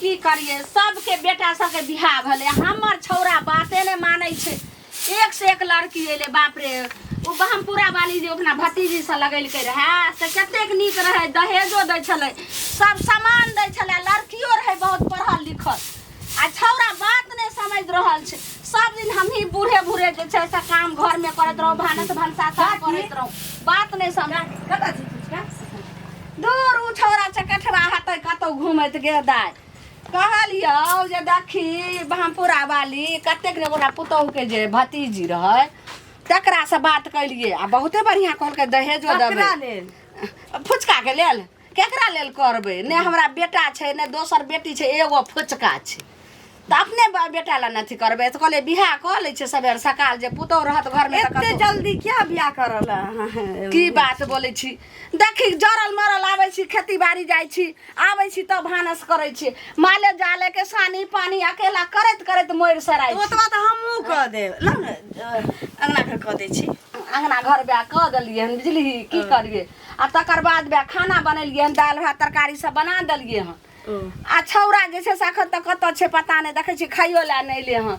की करिए सबके बेटा सबके बियाह भेलै हमर छौड़ा बाते नहि मानै छै। एक से एक लड़की एलै, बाप रे। ओ बहमपुरा वाली जे अपना भतीजी से लगेलकै रहए से कतेक नीक रहै, दहेजो दै छलै, सब सामान दै छलै, लड़कियो रहै बहुत पढ़ल लिखल। आ छौड़ा बात नहि समझि रहल छै। सब दिन हमही बूढ़े बूढ़े जे छै से काम घरमे करैत रहू, भानस भनसा सब करैत रहू, बात नहि समझ। कतऽ छी फुचका? दूर उ छौड़ा चकठवा हेतै कतौ घुमैत गे दाइ। कहलियौ जे देखी बहमपुरा वाली कतेक ने ओकरा पुतहुके जे भतीजी रहै तकरासँ बात केलियै आ बहुते बढ़िआँ कहलकै, दहेजो देबै। ककरा लेल? फुचकाके लेल। केकरा लेल करबै? ने हमरा बेटा छै ने दोसर बेटी छै, एगो फुचका छै, तऽ अपने बेटा लए ने अथी करबै। तऽ कहलियै बियाह कऽ लै छियै सबेर सकाल, जे पुतहु रहत घरमे तऽ एते कतौ। जल्दी क्या बियाह करल अहाँ? की बात बोलै छी? देखी, जरल मरल आबै छी, खेती बाड़ी जाइ छी, आबै छी तब भानस करै छी, माले जाले के सानी पानी अकेला करैत करैत मरि सराइ छी। ओतबा तऽ हमहूँ कऽ देब। लऽ ने, अङ्गना घर कऽ दै छी। अङ्गना घर बियाह कऽ देलियै हन, बुझलिही? की करियै? आ तकर बाद बियाह खाना बनेलियै हन, दालि भात तरकारी सब बना देलियै हन। आ छौड़ा जे छै से एखन तक कतऽ छै पता नहि, देखै छी खाइयो लए नहि एलै हन।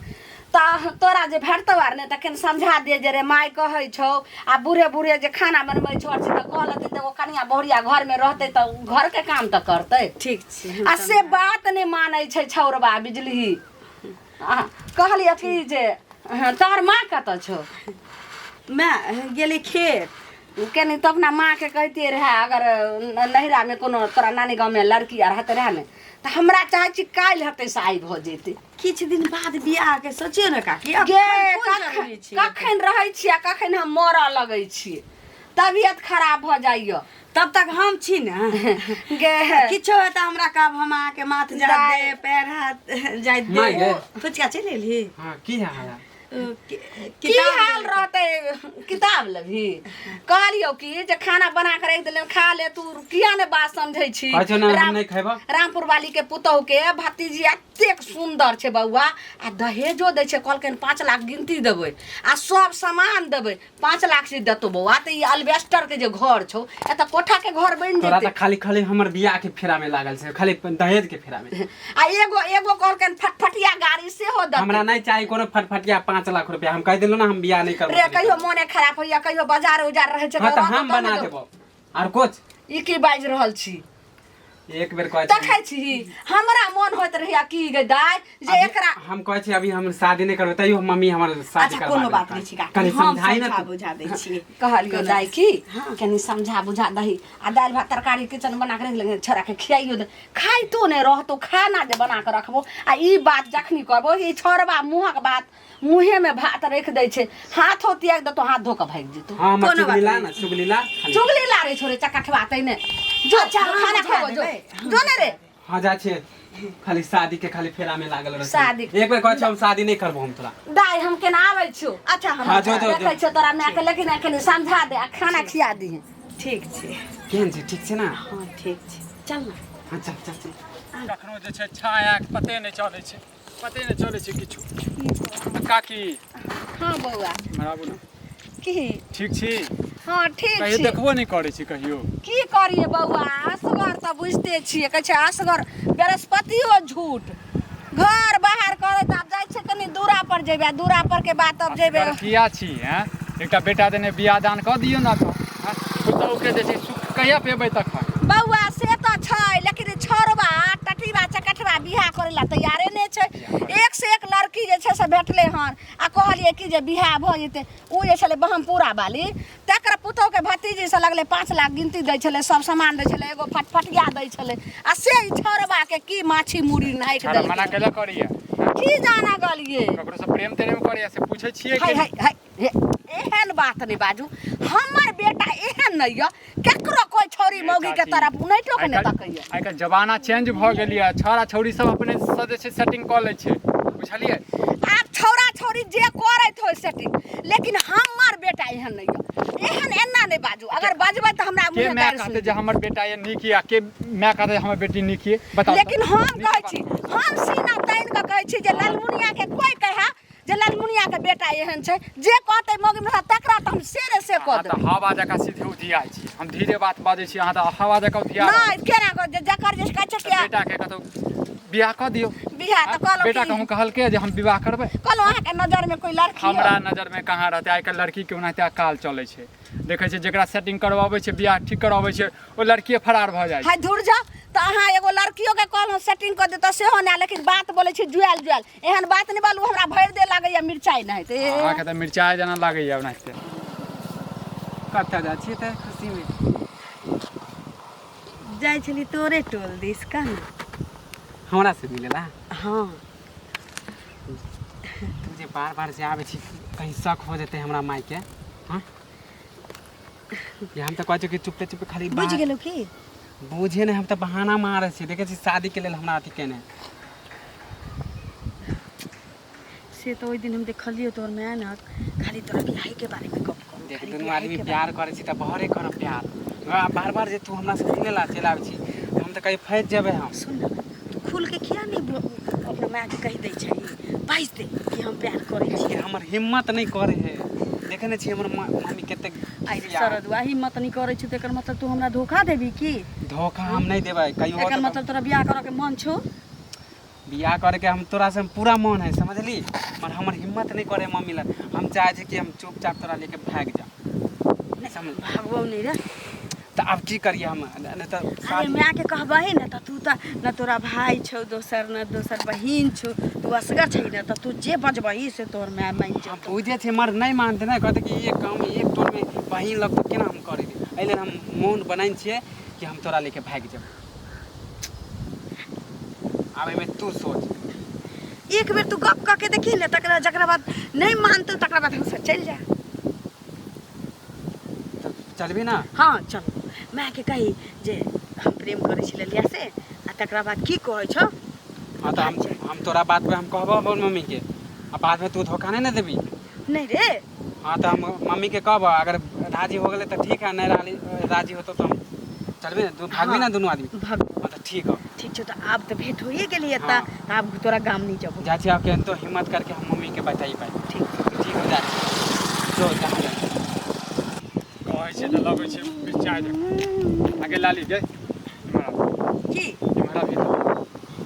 तऽ तोरा जे भेटतौ आर नहि तऽ कनि समझा दे जे रे माय कहै छौ आ बूढ़े बूढ़े जे खाना बनबै छौ तऽ कह लेतै तऽ एगो कनिया बहुरिया घरमे रहतै तऽ घरके काम तऽ करतै। ठीक छै। आ से बात नहि मानै छै छौड़बा, बुझलिही? आ कहलियै कि जे हँ, तोहर माँ कतऽ छौ? माय गेलै खेत। कनि तऽ अपना माँके कहितियै रहए, अगर नैहरामे कोनो तोरा नानी गाँवमे लड़की आर हेतै रहए ने तऽ हमरा चाहै छी काल्हि हेतै से आइ भऽ जेतै। किछु दिन बाद बियाह के सोचियौ ने काकी। गे अखन कोन कखन जरूरी छै? कखन रहै छी आ कखन हम मरऽ लगै छी, तबियत खराब भऽ जाइए। तब तक हम छी ने। गे किछो हेतै हमरा कहब, हम अहाँके माथ जाइत दाइ। देब, पैर हाथ जाइत माय देब। गे। फुचका चलि एलही? हाँ, की हाल है? की हाल रहतै? किताब लेबही? कहलियौ कि जे खाना बना के राखि देलियौ, खा ले। तू किया ने बात समझै छी? कहै छौ ने हम राम नहि खैबो। रामपुर वाली के पुतहु के भतीजी एतेक सुन्दर छै बौआ, आ दहेजो दै छै, कहलकै 5 लाख गिनती देबै आ सब सामान देबै। 5 लाख जे देतौ बौआ तऽ ई अल्बेस्टर के जे घर छौ, एतऽ कोठा के घर बनि तोरा जेतै। तऽ खाली खाली हमर बियाह के फेरा में लागल छै, खाली दहेज के फेरा में। आ एगो एगो कहलकै फटफटिया गाड़ी सेहो देतै। हमरा नहीं चाहिए कोनो फटफटिया 5 लाख रुपया। हम कह दिलो ना, हम बियाह नहीं करबो। रे, कहियो मोने खराब होइया, कहियो बाजार उजार रहै छै। हाँ, तऽ रहतौ हम तब ने बना देबौ। देबो आर कुछ। ई की बाजि रहल छी? एक बेर कहै छी। देखै छी, हमरा मन होइत रहैया की गे दाइ जे एकरा हम कहै छी अभी हम शादी नहीं करबै, तैयो मम्मी हमर शादी अच्छा करवा कोनो देलकै। बात नहि छै काकी, कनि हम समझाई ना समझा तू। बुझा दै छियै। कहलियो दाइ की कनि समझा बुझा दही आ दालि भात तरकारी किचन बना के रखि लेकिन छोड़ा के खियाइयो दे, खाइतो नहि रहतो खाना जे बना के रखबो। आ ई बात जखनी कहबो, ई छोड़बा मुँहक बात मुँहेमे भात रखि दै छै, हाथो त्याग देतो, हाथ धो कऽ भागि जेतो। हाँ, हमर कोनो बात चुगली ला नहि। ना, चुगली ला खाली। चुगली लारे छोड़े चकठवा तैने जो। अच्छा, जो हम खाना बुझा खाओ जो। देबै, हम जो ने रे। हाँ, जा छियै, खाली शादी के खाली फेरा में लागल रहै छै। शादी। एक बेर कहै छी, हम शादी नहीं करबो हम तोरा। दाइ, हम केना आबै छियौ। अच्छा, हम हाँ, जो जो जो। देखै छियौ तोरा मायके, लेकिन एखन समझा दे आ खाना खिया दिहे। ठीक छै। केहन छै? ठीक छै ना? हँ, ठीक छै, चल ना। हाँ, चल चल चल। कखनो जे छै छायाके पते नहि चलै छै, पते नहि चलै छै किछु। काकी। हाँ बौआ। इम्हर आबू ने। की? ठीक छी? हाँ, ठीक कहियो छी। देखबो नहि करै छी कहियो। की करिए बौआ, असगर तऽ बुझिते छियै, कहै छै असगर बृहस्पतियो झूठ। घर बाहर करैत आब जाइ छै, कनि दूरा पर जेबै आ दूरा पर के बाद तब जेबै। असगर किया छी? हैं, एकटा बेटा देने बियाह दान कऽ दियौ ने तऽ हैं, पुतहुके जे छै सुख कहिया पेबै तखन? बौआ, से तऽ छै, लेकिन ई छौड़बा टटीबा चकठबा बियाह करै लए तैयारे नहि छै। एक से एक लड़की जे छै से भेटलै हन आ कहलियै कि जे बियाह भऽ जेतै। ओ जे छलै बहमपुरा वाली, तकर पुतहुके भतीजी से लगलै 5 लाख गिनती दै छलै, सब सामान दै छलै, एगो फटफटिया दै छलै, आ से ई छौड़बाके की माछी मुड़ी नाकि छौड़ा मना देलकै। केला करैया? की जाना गलियै। ककरो से प्रेम तेरेम करैया से पूछै छियै? हाय कि हाय हाय हे, एहन बात नहि बाजू। हमर बेटा एहन नहि यऽ, केकरो कोइ छौड़ी मौगी के तरफ नहि टोक नहि तकैया। आइ काल्हि जमाना चेंज भऽ गेल यऽ, छौड़ा छौड़ी सब अपने से जे छै सेटिंग कऽ लै छै, बुझलियै? आब छौड़ा छौड़ी जे करैत होइ सेटिंग, लेकिन हमर बेटा एहन नहि यऽ। एहन एना नहि बाजू, अगर बजबै तऽ हमरा के मुँहे माय गारि कहतै सुनि जे हमर बेटा ये नीक ये, के माय कहतै हमर बेटी नीक ये, बताउ तऽ। लेकिन हम नीक कहै बात। छी, हम सीना तानि कऽ कहै छी जे ललमुनिया के कोइ कहै जे ललमुनिया के बेटा एहन छै, जे कहतै मौगी मरदा तकरा तऽ हम सेरे से कऽ अहाँ देबै। तऽ हवा जकाँ सीधे उधियाइ छी, हम धीरे बात बाजै छी, अहाँ तऽ हवा जकाँ उधिया रहल नहि, केना कऽ जे जकर जे कहै छै छी। कि बेटाके कतौ बियाह कऽ दियौ। बियाह तऽ कहलहुँ बेटा कि कहूँ कहलकै जे हम विवाह करबै? कहलहुँ अहाँके नजरमे कोई लड़की हमरा नजरमे कहाँ रहतै? आइ काल्हि लड़कीके ओनाहिते अकाल चलै छै। देखै छियै जकरा सेटिंग करबाबै छै, बियाह ठीक करबाबै छै, ओ लड़किए फरार भऽ जाइ छै। हाय धुर जाउ, तऽ अहाँ एगो लड़कियोके कहलहुँ सेटिंग कऽ देतऽ सेहो नहि, लेकिन बात बोलै छी जुआयल जुआयल, एहन बात नहि बोलू, हमरा भरि देह लागैया मिरचाइ नहि तऽ। अहाँके तऽ मिरचाइ जेना लागैया ओनाहिते। कतऽ जाइ छियै तऽ खुशीमे? जाइ छली तोरे टोल दिस का ने। हमरा से मिलेला? हाँ। तू जे बार बार जे आबै छी, कहीं शक हो जेतै हमरा मायके। हाँ, ये हम तऽ कहै छियै कि चुपे चुपे खाली बुझि गेलौ की? बुझे नहि, हम तऽ बहाना मारै छी। देखै छी शादीके लेल हमरा अथी केने। से तऽ ओहि दिन हम देखलियौ तोहर माय ने खाली तोरा बियाहेके बारेमे गप करू। देख, खाली दुनू बियाहेके आदमी बारेमे। प्यार करै छी तऽ बहरे करब प्यार। आ बार बार जे तू हमरा से मिले ला चलि आबै छी, हम तऽ कहीं फँसि जेबै हम। सुन ने, तू खुल के किया नहीं अपना मायके कहि दै छै, बाजि दे कि हम प्यार करै छी। कि हमर हिम्मत नहि करै है। देखै नहि छी हमर मम्मी कतेक आइ रे सरदुआ, हिम्मत नहीं करै छै तऽ एकर मतलब तू हमरा धोखा देबी की? धोखा हम नहि देबै कहियो। एकर मतलब तोरा बियाह करऽ के मन छौ? बियाह करके हम तोरा से पूरा मन है, समझली? पर हमर हिम्मत नहीं करे मम्मी ला। हम चाहे छी कि हम चुपचाप तोरा लेके भाग जाऊं, समझ? भागबौ नहीं रे। तऽ आब की करिए हम? नहीं तऽ अरे शादी मायके कहबही ने तऽ तू तऽ न तोरा भाई छौ दोसर, न दोसर बहिन छौ, तू असगर छै ने, तऽ तू जे बजबही से तोहर माय मानि हम जेतौ। बुझे छी, मर नहीं मानते ने, कहते कि एक गाँव में एक टोल में बहिन लग तऽ केना हम करेबै। एहि लेल हम मोन बनाइन छियै कि हम तोरा लेके भागि जाब। आब एहिमे तू सोच। एक बेर तू गप कऽ के देखी ने, तकरा जकरा बाद नहीं मानतौ तकरा बाद हमसब चलि जा। तऽ चलबी ना? हाँ चल, मायके कही जे हम प्रेम करै छी ललिया से, आ तकरा बाद की कहै छौ। हाँ तऽ हम तोरा बात पे हम कहबो अपन मम्मी के, आ बाद में तू धोखा नहीं ने देबी? नहीं रे। हाँ तऽ हम मम्मी के कहबो, अगर राजी हो गेलै तऽ ठीक है, नहीं राजी होतो तऽ हम चलबी ना, तू भागबी ना दुनू आदमी? भाग। हाँ तऽ ठीक हो। ठीक छौ, तऽ आब तऽ भेंट होइए गेली एतऽ। हाँ। तऽ आब तोरा गाम नहीं जबो। जाइ छी आब, केहन हिम्मत करके हम मम्मी के बताई पाई। ठीक। ठीक हो, जाइ छी, जो जहाँ जाइ। कहै छै तऽ लगै छै मिरचाइ जकाँ। आगे लाली गे, इम्हर आब। की? इम्हर आबी।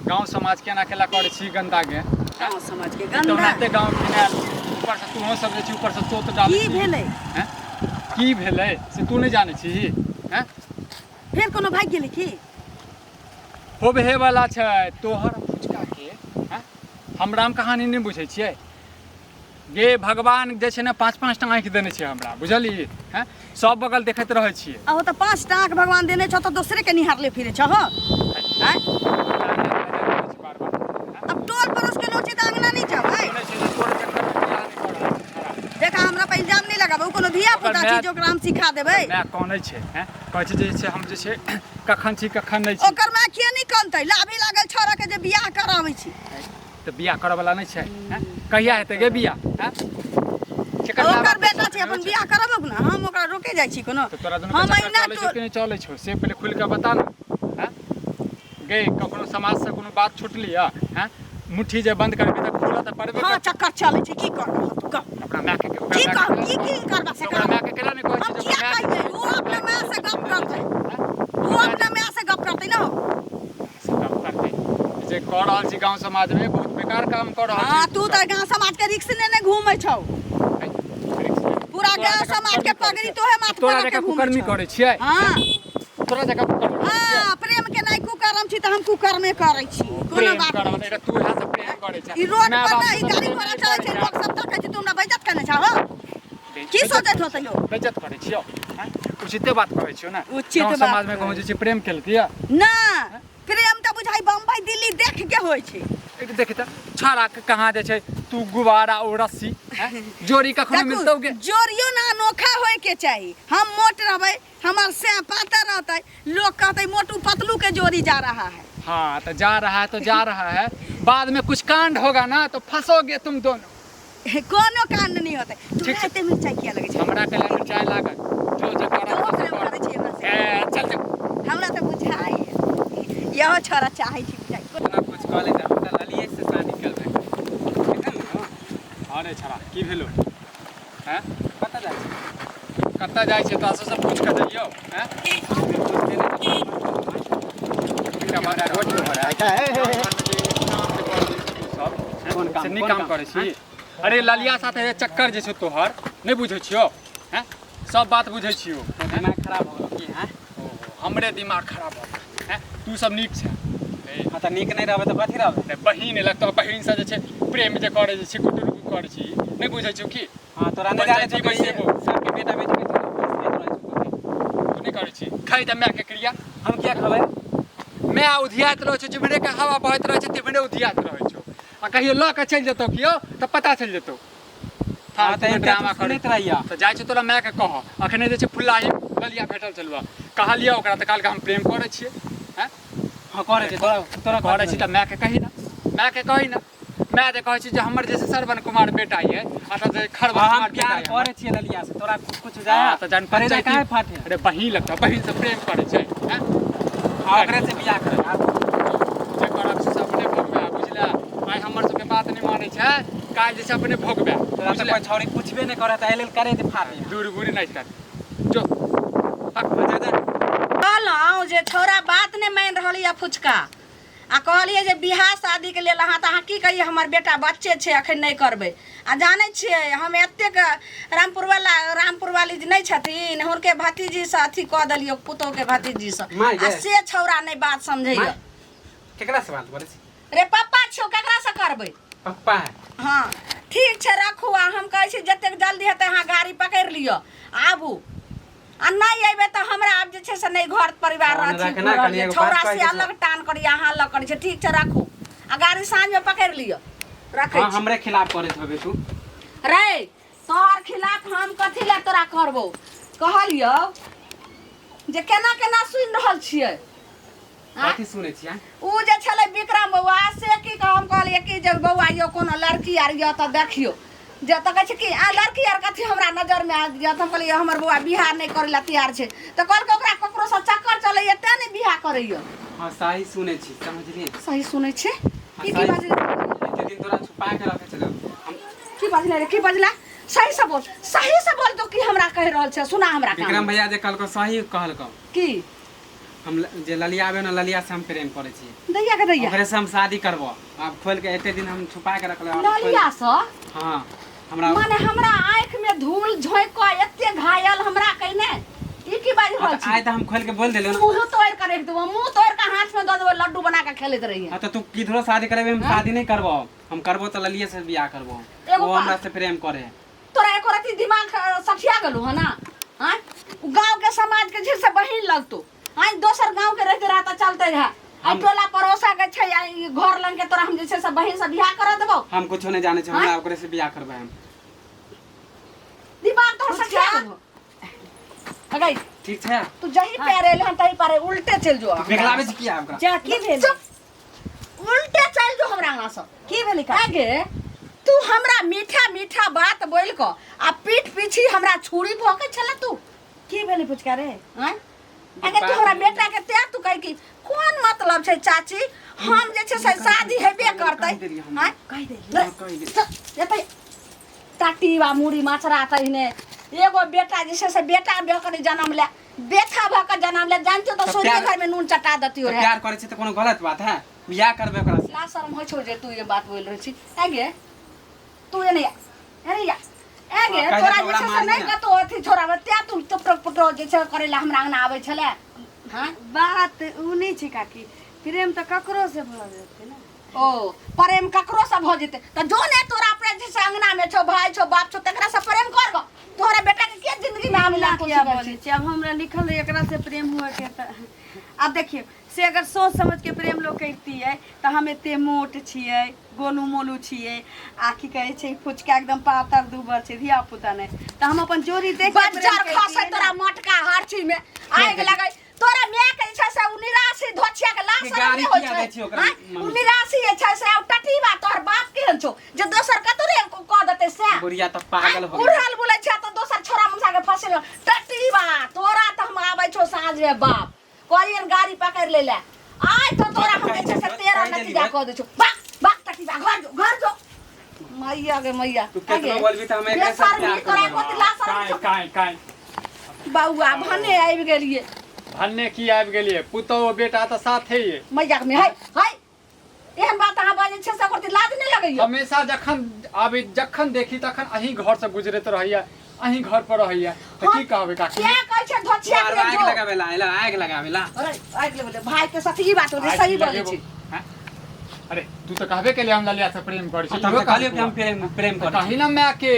गाँव समाज केना केला करै छी गन्दा गे? गाँव समाज के तऽ गन्दा? ओनाहिते गाँव घिनायल, ऊपरसँ तूहो सब जे छी, ऊपरसँ चोत डालै की छी। भेलै? हैं? की भेलै से तू नहि जानै छी? हैं? फेर कोनो भागि गेलै की? होबहे वाला छै तोहर फुचका के। हैं? हम राम कहानी नहि बुझै छियै गे। भगवान जे छै ने पाँच पाँच टा आँखि देने छै हमरा, बुझलियै? हैं, सब बगल देखैत रहै छियै। आ तऽ 5 टा आँख भगवान देने छौ तऽ दोसरे के निहारले फिरे छह? आँय? बार बार अब टोल पड़ोस के लोग छै तऽ अंगना नहीं जाबै? सुनै छै जे तोरे चक्करमे बियाह नहि कऽ रहल छै छोड़ा। देखा, हमरा पर इल्जाम नहीं लगाबे। उ कोनो धिया पुता ओकर छी माय- जे ओकरा हम सिखा देबै? माय कानै छै। हैं, कहै छै जे छै हम जे छै कखन छी कखन नहि छी। ओकर माय किया नहीं कनतै? लाभी लागल छोरा के जे बियाह कराबै छी। तऽ बियाह करऽ वाला नहि छै? हैं, कहिया हेतै गे बियाह? हैं, केकर माय ओकर बाप बेटा के छै, अपन छै? बियाह करबो ने, हम ओकरा रोके जाइ छी कोनो? तऽ तोरा दुनू हम के चक्कर अहिना चलै छौ कि नहि चलै छौ, से पहिले खुलि कऽ बता ने। हैं गे, कखनो समाजसँ कोनो बात छुटली है? हैं, मुट्ठी जे बंद करबी तऽ खुलऽ तऽ पड़बे हाँ करतौ। चक्कर चलै छै। की कर रहल तू? कह। अपना माय के ओकरा की माय कह के की की करबा से? ओकरा कर माय के केना नहि कहै हम छी जे किया ओकर माय कहियै? ओ अपना माय से गप करतै, ओ अपना माय से गप करतै ना। से गप करतै। जे कऽ रहल छी गाँव समाजमे, बहुत बेकार काम कऽ रहल हाँ छी। तू तऽ गाँव समाज के रिक्स नेने घूमै छौ। पूरा तोरा गाँव जकाँ समाज के कुकर्मी करै पगड़ी छियै। तोहे माथ तोरा पर रख के जकाँ घूमै कुकर्मी छौ। करै छियै? हाँ। तोरा जकाँ कुकर्मी करै छियै? हाँ, प्रेम के नहीं कुकर्म छी तऽ हम कुकर्मे करै छी, कोनो प्रेम बात करऽ नहीं। नहि, तू इएह सब प्रेम करै छै। ई रोड माय पर बाप ना ई सब गाड़ी प्रेम घोड़ा नहि चलै करै छै, लोग सब तकै छै, तू हमरा बेइज्जत केने छह हो? की सोचैत होतै लोग? बेइज्जत करै छियौ? हैं? उचिते बात कहै छियौ ने? उचित गाँव बात समाजमे कहै। कहूँ जे छै प्रेम केलकै यऽ? ना, प्रेम तऽ बुझाइ बम्बई दिल्ली देख के होइ छै। एक देख तऽ छाड़ा के कहाँ जे छै तू गुब्बारा ओ रस्सी, हैं? जोड़ी कखनो देखू, मिलतौ गे? जोड़ियो ना अनोखा होय के चाही। हम मोट रहबै, हमर से पातर रहतै, लोग कहतै मोटू पतलू के जोड़ी जा रहा है। हाँ तो जा रहा है तो जा रहा है, बाद में कुछ कांड होगा ना तो फंसोगे तुम दोनों। कोनो कांड नहीं होतै। ठीक तोरा छै। एते मिरचाई किया लगै छै? हमरा के मिरचाई लागल जो जे करब तोहो से प्रेम कर। करै छी हमरा से? ए चल चल। हमरा तऽ बुझाइ इहो छोरा चाहै छी बुझाइ। इतना कुछ कऽ लेते, हम तऽ ललिए से शादी करबै एखन ने। अरे छड़ा, की भेलो? हैं? कतऽ जाइ छी? कतऽ जाइ छै? तोरा सबसँ पूछि कऽ जइयौ? हैं? पूछते नहि। एकटा बात रोड पे हो रहा है। काम से नीक काम करै छी। अरे ललिया साथे जे चक्कर जे छौ तोहर, नहि बुझै छियौ? हैं, सब बात बुझै छियौ। दिमाग खराब हो गेल की? हैं, हमरे दिमाग खराब भऽ गेल। हैं, तू सब नीक छै। हाँ, तऽ नीक नहि रहबै तऽ कथी रहबै? नहि, बहिन एलक तऽ बहिनसँ जे छै प्रेम जे करै जे छै, गुटुर करै छी, नहि बुझै छियौ की? हाँ, तोरा नहि जानै छौ पंचायती बैसेबो। सबके बेटा बेटी के तोरा बैसबैत रहै छौ कथी? तू नहि करै छी? खाइ तऽ मायके क्रिया। हम किया खबै? माय उधियाइत रहै छौ, जिम्हरे के हवा बहैत रहै छै तिम्हरे उधियाइत रहै छौ, आ कहियो लऽ कऽ चलि जेतौ कियो तऽ पता चलि जेतौ। हाँ, तऽ फालतूमे ड्रामा सुनैत करै रहिया। तऽ जाइ छौ तोरा मायके कहऽ। अखने जे छै फुल्लाही ललिया भेटल छलुआ, कहलियै ओकरा तऽ कहलकै हम प्रेम करै छियै। हैं, हाँ, करै छै। तोरा तोरा करै छी तऽ मायके कही ने, मायके कही ने। माय जे कहै छै जे हमर जे छै श्रवण कुमार बेटा ये, आ तऽ जे खरबन हाँ, हम कुमार बेटा प्यार ये हमर। करै छियै ललिया से, तोरा कुछ जाय? हाँ, तऽ जहन करे पंचायती काहे फाटे? अरे बहिन लगतौ, बहिन से प्रेम करै छै। हैं, हाँ, ओकरे से बियाह करै आब। जे करब से अपने भोगबै, बुझले? आइ हमर सबके बात नहि मानै छै, काल्हि जे छै अपने भोगबै। तोरा तऽ बुझले? कोइ छौड़ी पुछबे नहि करत, एहि लेल करे जे फाटे। दूर बुरी नहि कर, जो। जा जा। कहलहुँ जे छौड़ा बात नहि मानि रहल यऽ फुचका, आ कहलियै जे बियाह शादीके लेल अहाँ तऽ अहाँ की कहियै, हमर बेटा बच्चे छै, एखन नहि करबै। आ जानै छियै, हम एतेक रामपुरवला, रामपुरवाली जे नहि छथिन, हुनके भतीजीसँ अथी कऽ देलियै, पुतोहके भतीजीसँ। माय आ गे। से छौड़ा नहि बात समझैए। माय, केकरा से बात करै छी? रे पप्पा छियौ, ककरासँ करबै? पप्पा है। हँ, ठीक छै, रखू। आ हम कहै छी जतेक जल्दी हेतै अहाँ गाड़ी पकड़ि लिअ, आबू। आ नहि अयबै तऽ हमरा आब जे छै से नहि घर परिवार फोन अथी रखना, रहल कनि यऽ। एगो छौड़ा बात से कहै अलग टान करी, अहाँ अलग करै छै। ठीक छै, राखू, आ गाड़ी साँझमे पकड़ि लिअ। रखै हाँ, छी। हमरे खिलाफ करैत होबे तू। रे तोहर खिलाफ हम कथी लए तोरा करबौ? कहलियौ जे केना केना सुनि रहल छियै? आँय? कथी सुनै छियै? उ जे छलै विक्रम बौआ, से की कह, हम कहलियै कि जे बौआ यौ, कोनो लड़की आर यऽ तऽ देखियौ जे, तऽ कहै छै कि आ लड़की आर कथी हमरा नजरमे आबि यऽ। तऽ हम कहलियै हमर बौआ बियाह नहि करै लए तैयार छै, तऽ कहलकै ओकरा ककरोसँ चक्कर चलैए तेँ नहि बियाह करैए। हाँ, सही सुनै छी, समझलियै? सही सुनै छै? हाँ, की की सही। बाजै? एते दिन तोरा छुपा के रखे छलौ हम। की बजले रे, की बजला? सही से बोल, सही से बोल। तो की हमरा कहि रहल छै, सुना हमरा कान विक्रम में। भैया जे कहलको सही कहलको। की? हम जे ललिया आबे ने, ललिया से हम प्रेम करै छी। दैया के दैया। ओकरे से हम शादी करबो। आब खोल के, एते दिन हम छुपा के रखले, आब खोल- ललिया से? हाँ, हमरा माने हमरा आँखि में धूल झोंकि कऽ एते घायल हमरा कहिने, ई की बाजि रहल हाँ, तऽ आइ छी? तऽ हम खोल के बोल देलियौ ने। मुँह तोड़ि कऽ राखि देबो, मुँह तोड़ि कऽ हाथ में दऽ देबो, लड्डू बना कऽ खेलैत रहिए। हाँ, तऽ तू किधरो शादी करेबे, हम शादी नहीं करबो। हम करबो तऽ ललिये से बियाह करबो। एगो वो हमरा से प्रेम करे। तोरा एको रत्ती दिमाग सठिया गेलौ हँ ना? आँय, गाँव के समाज के झिर से बहिन लगतो। आँय, दोसर गाँव के रहते रहा तऽ चलते रहे, आ टोला पड़ोसा के छै, आ ई घर लंग के तोरा हम जे छै से बहिन से बियाह कर देबौ? हम कुछो नहीं जाने छी, हमरा ओकरे से बियाह करबै हम। दिमाग तोहर सठिया गेलौ अगै। ठीक छै। तू जही पैर एले हन तही पारे उल्टे चलि जो। बेगलाबै छी किया ओकरा? जा, की भेल? चुप, उल्टे चलि जो हमरा अंगना से। की भेलै काकी? आगे तू हमरा मीठा मीठा बात बोल कऽ आ पीठ पीछी हमरा छुरी भोकै छले तू। की भेलै पुचका रे? आँय, आगे तू हमरा बेटा के तें तू कहै कि कोन मतलब छै चाची, हम जे छै से शादी हेबे करतै। कहि देलियै हम। आँय, कहि देलियै। हाँ, कहि देलियै। एतै टाटी बा मुड़ी माछरा तहिने एगो बेटा जे छै से बेटा भऽ कऽ नहि जनम ले, बेथा भऽ कऽ जनम ले। जानतियो तऽ तऽ सोझे प्यार- घर में नून चटा देतियो तऽ रहे। प्यार करै छी तऽ कोनो गलत बात है? बियाह करबै ओकरा से। ला शर्म होइ छौ जे तू ये बात बोलि रहल छी? आगे तू एने आ, एने आ। आगे हाँ, तोरा काल्हि जे छै से ओकरा नहि मारही ने। कतौ अथी छोड़ा तें तू टुकटुक पुटो जे छै करै लए हमरा अंगना आबै छलै? हाँ, बात उ नहि छै काकी, प्रेम तऽ ककरो से भऽ जेतै ने। ओ प्रेम ककरो से भऽ जेतै तऽ जो ने तोरा अपने जे छै अंगना में छौ, भाय छौ, बाप छौ, तकरा से प्रेम कर गो। तोहरा बेटा के के जिंदगी में आबै ला किया कोशिश करै बोलै छी? छी? आब हमरा लिखल रहै एकरा से प्रेम हुए के तऽ आब देखियौ, से अगर सोच समझ के प्रेम लोग करितियै तऽ हम एते मोट छियै, गोलू मोलू छियै, आ की कहै छै, फुचका एकदम पातर दुबर छै, धिया पुता नहि, तऽ हम अपन जोड़ी देख के प्रेम बज्जर खसै करितियै तोरा ने। मटका हर चीज में आगि लगै तोरा माय के जे छै से उ निराशी धोछिया के लाश कि शरम गाली नहि होइ किया छै? दै छी ओकरा आँय? उ मम्मी? निराशी जे छै से आ टटीबा तोहर बाप केहन छौ जे दोसर कतौ रे कऽ देतै से? बुढ़िया तऽ पागल हो गेल। उड़ल बुलै छै तऽ दोसर छोरा मुसा के फंसे टटीबा तोरा तऽ हम आबै छौ साँझ में, बाप कहलियन गाड़ी पकड़ि ले ले। आइ तऽ तोरा हम जे छै से कहि 13 देली, नतीजा कऽ दै छौ। बाक बाक टटीबा, घर जो, घर जो। मैया गे मैया। तू केतनो बोलबी तऽ हम एकरे साथ बेशर्मी प्यार तोरा करबै। एको दिन लाज शरम काहे छौ? काहे काहे? बौआ, भने आबि गेलियै। भन्ने की आबि गेलियै? पुतहु बेटा तऽ साथे ये। मैया के है है, एहन बात अहाँ बाजै छियै से ओकर लाज नहि लगै? लगैया? हमेशा जखन आबे जखन देखी तखन अहीं घर से गुजरैत रहैया, अहीं घर पर रहैया, तऽ की कहबै काकी? क्या कहै छै धोछिया आर के आगि जो लगाबेला एला, आगि लगाबेला। अरे आगि लगेले भाई के साथ ई बात होले, आगि सही बोलै लगेबो। छी। हैं? अरे तू तऽ कहबे केले हम ललिया से प्रेम करै छी। तऽ हम इहो तऽ कहलियौ कहबो। कि हम प्रेम प्रेम करै कही ना माय के,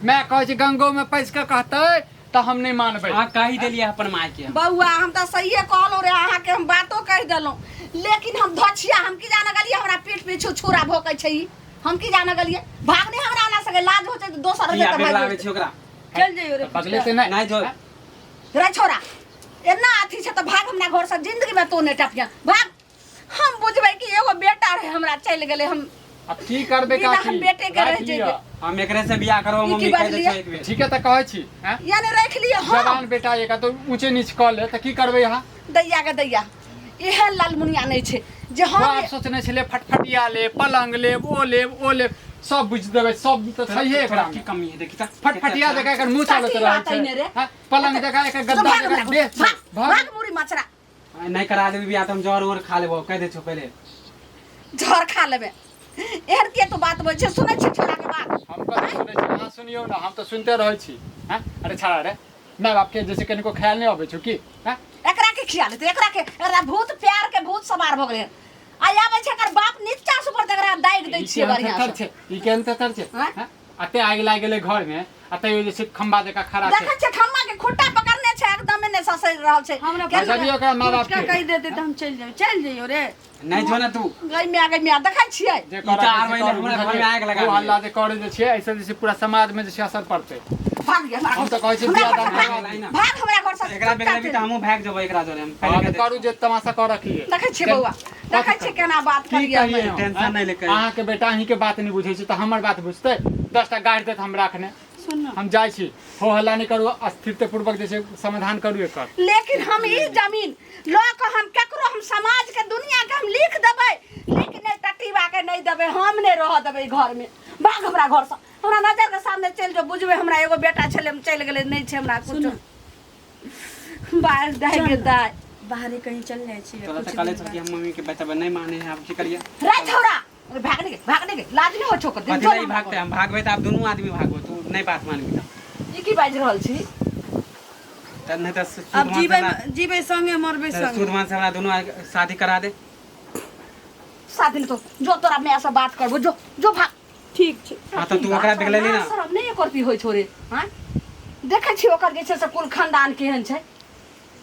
माय कहै छै गंगो में पैस के कहतै तऽ हम नहि मानबै। अहाँ कहि देलियै अपन माय के। बौआ हम तऽ सहिए कहलहुँ रे, अहाँके हम बातो कहि देलहुँ, लेकिन हम धोछिया हम की जाने गेलियै हमरा पीठ पीछू छुरा भोकै छै ई, हम की जाने गेलियै? भाग नहि हमरा आना सकै, लाज होइ छै तऽ दोसर किया होइ छै तऽ बेगला भागि आबै छै ओकरा? चल जइयो रे। बगले से नहि। नहि जो। रे छोरा, एना अथी छै तऽ भाग हमरा घरसँ, जिंदगीमे तू नहि टपिया, भाग। हम बुझबै कि एगो बेटा रहे हमरा, चलि गेलै। हम अब की करबै बिना काकी? हम बेटे के राखि रहि लिअ। जेबै। हम एकरे से बियाह करबो ई की मम्मी, कहि दै बाजलियै? छौ एक बेर। ठीके तऽ कहै छी हैं? यानी राखि लिअ। हम जवान बेटा एक तो ऊँचे नीच कऽ ले तऽ की करबै अहाँ? दैया के दैया, एहन लालमुनिया नहि छै जे हम बाप सोचने छलै फटफटिया लेब, पलंग लेब, ओ लेब, ओ लेब, सब बुझि देबै, सब तऽ छैहे तोरा एकरा की मे। कमी है देखी तऽ। फटफटिया जकाँ एकर मुँह चलैत कथी रहै बात अइने रे? छै हैं? पलंग जकाँ एकर तो गद्दा भाग जकाँ हमरा देह छै। भाग, भाग। भाग मुड़ी मचरा। नहि करा देबी बियाह तऽ हम जहर उहर खा लेबो, कहि दै छौ पहिले। जहर खा लेबे? एहन किए तू बात बोल छै? सुनै छी छोरा के बात? हम कथी सुनै छी? अहाँ सुनियौ ने, हम तऽ सुनिते रहै छी हैं। अरे छाड़ा रे, माय बाप के जैसे कनिको ख्याल नहि अबै छौ की हैं? एकरा के खियाल हेतै? एकरा के? एकरा भूत प्यार के भूत सवार भऽ गेलै। आ आबै छै एकर बाप नीचा से ऊपर तक एकरा दागि दै ई छियै केहन बढ़ियां थेथर से। छै, ई केहन थेथर छै आँय? हैं? अते आगि लागि गेलै घर में आ तैयो जे छै खम्बा जकाँ खड़ा छै। देखै छियै खम्बा के खुट्टा पकड़ने छै, एकदमे नहि ससरि रहल छै। हमरा केना- पैसा दियौ ओकरा माँ बाप फुचका के। कहि देते तऽ हम चलि जाउ, चलि जइयो रे। नहि जो ना तू। गई माय, गई माय, देखै छियै। जे ई करऽ तऽ के आर छै महीना करू, हमरा घरमे बुझलियै? आगि लगा ओ हल्ला देलियै। जे करै जे छियै, एहिसँ जे छै पूरा समाजमे जे छै असर पड़तै। भाग गे हमरा हम घर तऽ कहै छी हमरा बियाह घर से दान भाग, करवा दियौ। भाग हमरा घर से। एकरा बेगले भी तऽ हमहूँ भागि जेबो एकरा जोरे। हम पहिले हँ कहि तऽ दै करू जे तमाशा कऽ रखिए। देखै छियै बौआ, देखै छियै केना बात की करियै। कहियै हम, टेंशन नहि ले कहियो। अहाँके बेटा अहींके बात नहि बुझै छै तऽ हमर बात बुझतै? 10 टा गारि देत हमरा एखने। सुन न। हम जाइ छी, हो हल्ला नहि करू, अस्थिरता पूर्वक जे छै समाधान करू एकर। लेकिन हम ई जमीन लऽ कऽ हम केकरो, हम समाज के दुनिया के हम लिख देबै, लेकिन नहि टटीबा के नहि देबै, हम नहि रहऽ देबै ई घर में। भाग हमरा घर से, हमरा नजर के सामने चलि जो। बुझबै हमरा एगो बेटा छलै, हम चलि गेलै, नहि छै हमरा कुछो। बाल दाइ के दाइ। बाहरे कहीं चल जाइ छियै तोरा तऽ कुछ कहले दिन छौ कि बाद। हम मम्मी के बतेबै, नहि माने है, आब की करियै? रे छौड़ा, अरे भाग नहीं, भाग नहीं, लाज नहीं हो छोकर कथी लए ई भागतै? हम भागबै तऽ आब दुनू आदमी भागबो, तू नहि बात मानबी तऽ। ई की बाजि रहल छी? तऽ नहि तऽ अब सुधमान से जीबै हमरा जीबै संगे मरबै संगे। सुधमान से हमरा दुनू शादी करा दे। शादी नहीं तो जो तोरा माय से बात करबो, जो जो भाग। ठीक छै। हाँ तऽ तू ओकरा बिगड़ेली ना। शरम नहि एकर पी होइ छोरे? हाँ, देखै छी ओकर जे छै से कुल खानदान केहन छै,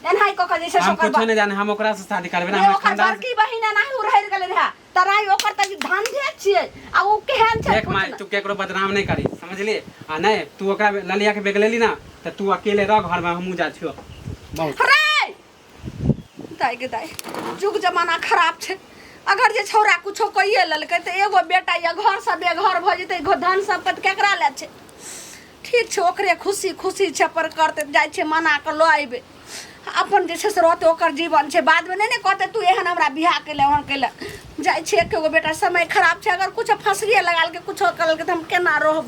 एनाहि कऽ कऽ जे छै से हम ओकर कुछो नहि जाने, हम ओकरा से शादी करबै ना। रे हमर ओकर खानदान बड़की बहिन एनाहि उड़हरि गेलै रहए तराई, ओकर तऽ धंधे छियै आ ओ केहन छै देख पूछ माय, ने। तू केकरो बदनाम नहि करी, समझली? आ नहि तू ओकरा ललिया के बेगलेली ना तऽ तू अकेले रह घर में, हमहूँ जाइ छियौ बहुत। रे दाइ गे दाइ, जुग जमाना खराब छै। अगर जे छौड़ा कुछो कहिए लेलकै तऽ एगो बेटा या घरसँ बेघर भऽ जेतै, धन सम्पत्ति केकरा लए छै? ठीक छै, ओकरे खुशी खुशी छै, पर करतै। जाइ छियै मना कऽ लऽ अयबै, अपन जे छै से रहतै, ओकर जीवन छै। बादमे नहि ने कहतै तू एहन हमरा बियाह केले, ओहन केले। जाइ छियै, एके गो बेटा, समय खराब छै, अगर कुछो फँसरिए लगा लेलकै, कुछो कऽ लेलकै तऽ हम केना रहबै?